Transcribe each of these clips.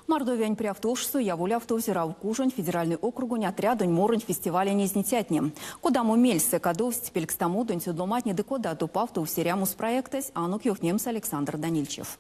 Мордовиянь прявтошсо яволявтовсь Равкужонь федеральной округонь отрядонь моронь фестивалень изницятне. Кодамо мельсэ кадовсть пелькстамодонть од ломантне ды кода топавтовсь эрямос проектэсь, анок ёвтнемс Александр Данильчев.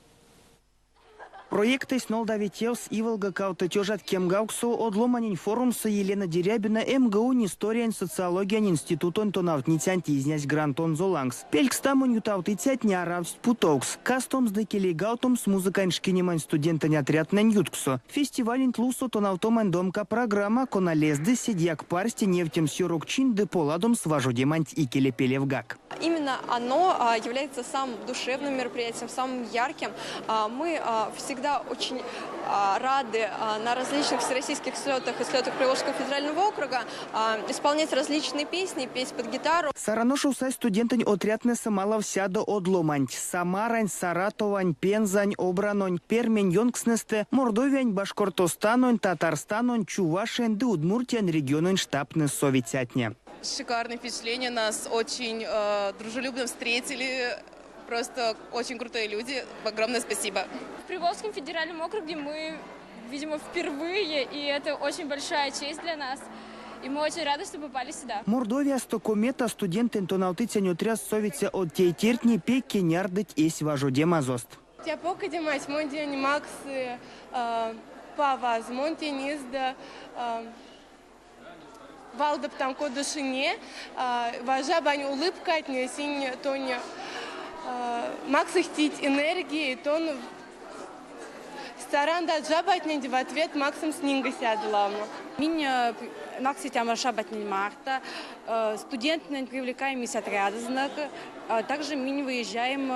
Проектэсь нолдави тевс Иволга кавто тёжат кемгавксо од ломанень форумсо Елена Дерябина МГУ-нь историянь социологиянь институтонь тонавтницянть изнясь грантонзо лангс. Пелькстамонь ютавтыцятне аравтсть путовкс, кастомс ды келейгавтомс музыкань шкинемань студентэнь отрядтнэнь ютксо. Фестиваленть лувсо тонавтомань домка программа, кона лезды седеяк парсте невтемс ёрокчинть ды поладомс важодеманть икелепелевгак. Именно оно является самым душевным мероприятием, самым ярким. Мы всегда очень рады на различных всероссийских слетах и слетах Приволжского федерального округа исполнять различные песни, петь под гитару. Саран ошов сазь студентэнь отрядтнэсэ малав сядо од ломанть. Самарань, Саратовань, Пензань, Обранонь, Пермень ёнкстнэстэ, Мордовиянь, Башкортостанонь, Татарстанонь, Чувашиянь ды Удмуртиянь региононь штабтнес совицятне. Шикарное впечатление, нас очень дружелюбно встретили, просто очень крутые люди, огромное спасибо. В Приволжском федеральном округе мы, видимо, впервые, и это очень большая честь для нас. И мы очень рады, что попали сюда. Мордовиясто Комета студентэнь тонавтыцянь отрядс совиця од тейтертне пек кенярдыть эсь важодемазост. Тяпокадемась монь тень максы паваз, монь тень изды Валдо кодышине, важабань улыбкатне синь тонь максыть энергии, тон старанда жабатнень в ответ максомс нинге сядо ламо. Минь максытяно жабатнень марто, студенттнэнь привлекаем из отряда Также минь выезжаем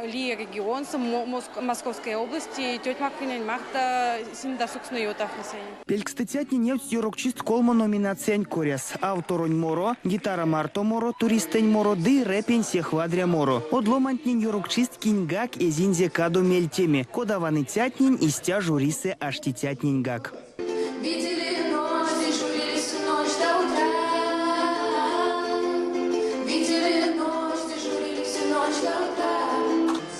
лия регионсо, Московской области, теть Макринень марто сынь досугсно ютавтнесынь. Пелькстыцятне невтсть ёрокчист колмо номинациянь коряс: авторонь моро, гитара марто моро, туристэнь моро ды рэпень сех вадря моро. Од ломантнень ёрокчист киньгак эзинзе кадо мельтеме, кода ваныцятнень, истя жюрисэ аштицятненьгак. Видели ночь, дежурили всю ночь до утра. Видели ночь, дежурили всю ночь до утра.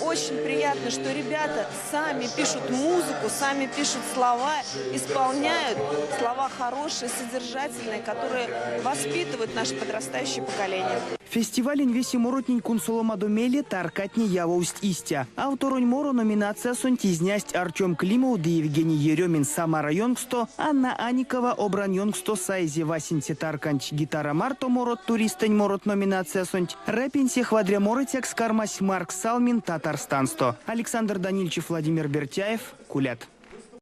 Очень приятно, что ребята сами пишут музыку, сами пишут слова, исполняют слова хорошие, содержательные, которые воспитывают наше подрастающее поколение. Фестивалень весе моротнень кунсоломадо мейле таркатне явовсть истя. Авторонь моро номинациясонть изнясть Артем Климов ды Евгений Еремин Самара ёнкссто, Анна Аникова Обран ёнкссто саизе васенце тарканть гитара марто морот туристэнь морот номинациясонть. Рэпень сех вадря морыцякс кармась Марк Салмин Татарстансто. Александр Данильчев, Владимир Бертяев, Кулят.